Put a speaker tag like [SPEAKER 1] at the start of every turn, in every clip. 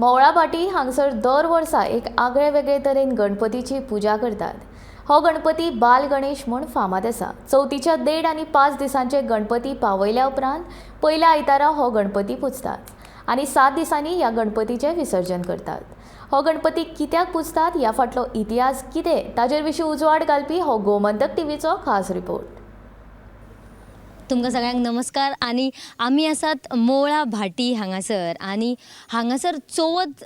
[SPEAKER 1] मोवळाभाटी हांगसर दर वर्सा एक आगळे वेगळे तरेन गणपतीची पुजा करतात. हो गणपती बाल गणेश म्हूण फामाद आसा. चवथीच्या 1.5 आनी 5 दिसांचे गणपती पावयल्या उपरांत पयल्या आयतारा हो गणपती पुजतात आनी 7 दिसांनी ह्या गणपतीचें विसर्जन करतात. हो गणपती कित्याक पुजतात, ह्या फाटलो इतिहास कितें, ताजेर विशीं उजवाड घालपी हो गोमंतक टीव्हीचो खास रिपोर्ट.
[SPEAKER 2] तुमकां सगळ्यांक नमस्कार. आनी आमी आसात मोवळा भाटी हांगासर आनी हांगासर चवथ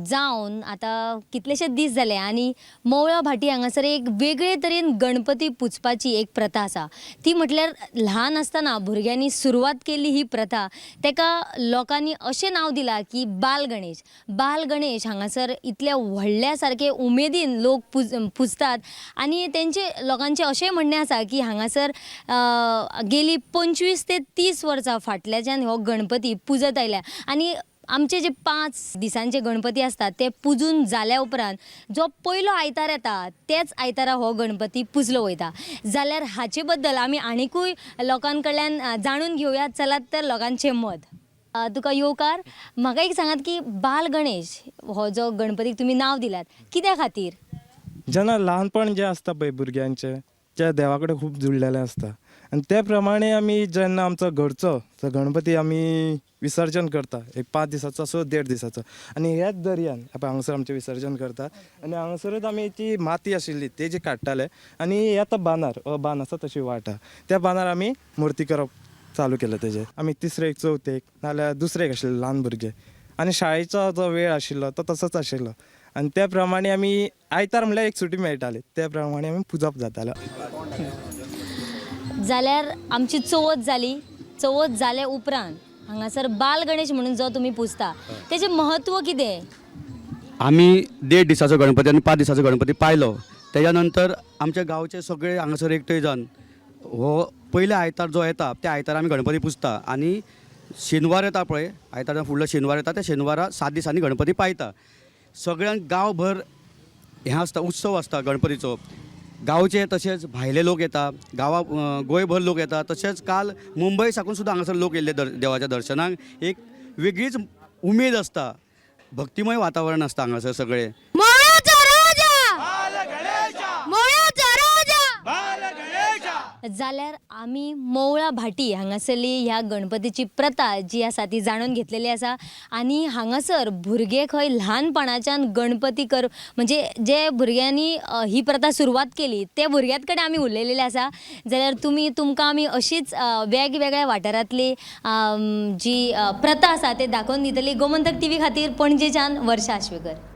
[SPEAKER 2] जावन आतां कितलेशे दीस जाले आनी मोवळा भाटी हांगासर एक वेगळे तरेन गणपती पुजपाची एक प्रथा आसा. ती म्हटल्यार ल्हान आसतना भुरग्यांनी सुरवात केल्ली ही प्रथा, तेका लोकांनी अशें नांव दिलां की बाल गणेश. बाल गणेश हांगासर इतल्या व्हडल्या सारके उमेदीन लोक पुजतात आनी तेंचे लोकांचें अशें म्हणणें आसा की हांगासर गेली 25 ते 30 वर्सां फाटल्याच्यान हो गणपती पुजत आयल्या आनी आमचे जे 5 दिसांचे गणपती आसतात ते पुजून जाल्या उपरांत जो पयलो आयतार येता तेच आयतारा हो गणपती पुजलो वयता. जाल्यार हाचे बद्दल आमी आनिकूय लोकां कडल्यान जाणून घेवया. चलात तर लोकांचें मत. तुका येवकार. म्हाका एक सांगात की बाल गणेश हो जो गणपतीक तुमी नांव दिलात कित्या खातीर?
[SPEAKER 3] जेन्ना ल्हानपण जें आसता पळय भुरग्यांचें, ते देवा कडेन खूब जुळलेलें आसता आनी ते प्रमाणे आमी जेन्ना आमचो घरचो जो गणपती आमी विसर्जन करता, एक 5 दिसाचो आसूं 1.5 दिसाचो, आनी ह्याच दर्यान पळय हांगासर आमचें विसर्जन करता आनी हांगासरूच आमी ती माती आशिल्ली तेजी काडटाले आनी हे आतां बांदार, हो बांद आसा तशी वाट आहा, त्या बांदार आमी मुर्ती करप चालू केलें. तेजें आमी तिसरेक चवथेक नाल्यार दुसरेक आशिल्ले ल्हान भुरगे आनी शाळेचो जो वेळ आशिल्लो तो तसोच आशिल्लो आनी त्या प्रमाणे आमी आयतार म्हणल्यार एक सुटी मेळटाली, त्या प्रमाणे आमी पुजप जातालें.
[SPEAKER 2] जाल्यार आमची चवथ जाली. चवथ जाले उपरांत हांगासर बाल गणेश म्हणून जो तुमी पुजता तेजें म्हत्व कितें?
[SPEAKER 4] आमी 1.5 दिसाचो गणपती आनी 5 दिसाचो गणपती पायलो. तेज्या नंतर आमच्या गांवचे सगळे हांगासर एकठांय जावन हो पयले आयतार जो येता त्या आयतारा आमी गणपती पुजता आनी शेनवार येता पळय आयतार फुडलो शेनवार येता त्या शेनवारा 7 दिसांनी गणपती पायता. सगळ्यांक गांवभर हें आसता, उत्सव आसता गणपतीचो. गांवचे तशेंच भायले लोक येता, गांवा गोंयभर लोक येता, तशेंच काल मुंबय साकून सुद्दां हांगासर लोक येयल्ले देवाच्या दर्शनाक. एक वेगळीच उमेद आसता, भक्तिमय वातावरण आसता हांगासर सगळें.
[SPEAKER 2] जाल्यार आमी मोवळा भाटी हांगासरली ह्या गणपतीची प्रथा जी आसा ती जाणून घेतलेली आसा आनी हांगासर भुरगे खंय ल्हानपणाच्यान गणपती कर म्हणजे जे भुरग्यांनी ही प्रथा सुरवात केली ते भुरग्यांत कडेन आमी उलयलेले आसा. जाल्यार तुमकां आमी अशीच वेगवेगळ्या वाठारांतली जी प्रथा आसा ते दाखोवन दितली. गोमंतक टीव्ही खातीर पणजेच्यान वर्षा आश्वेकर.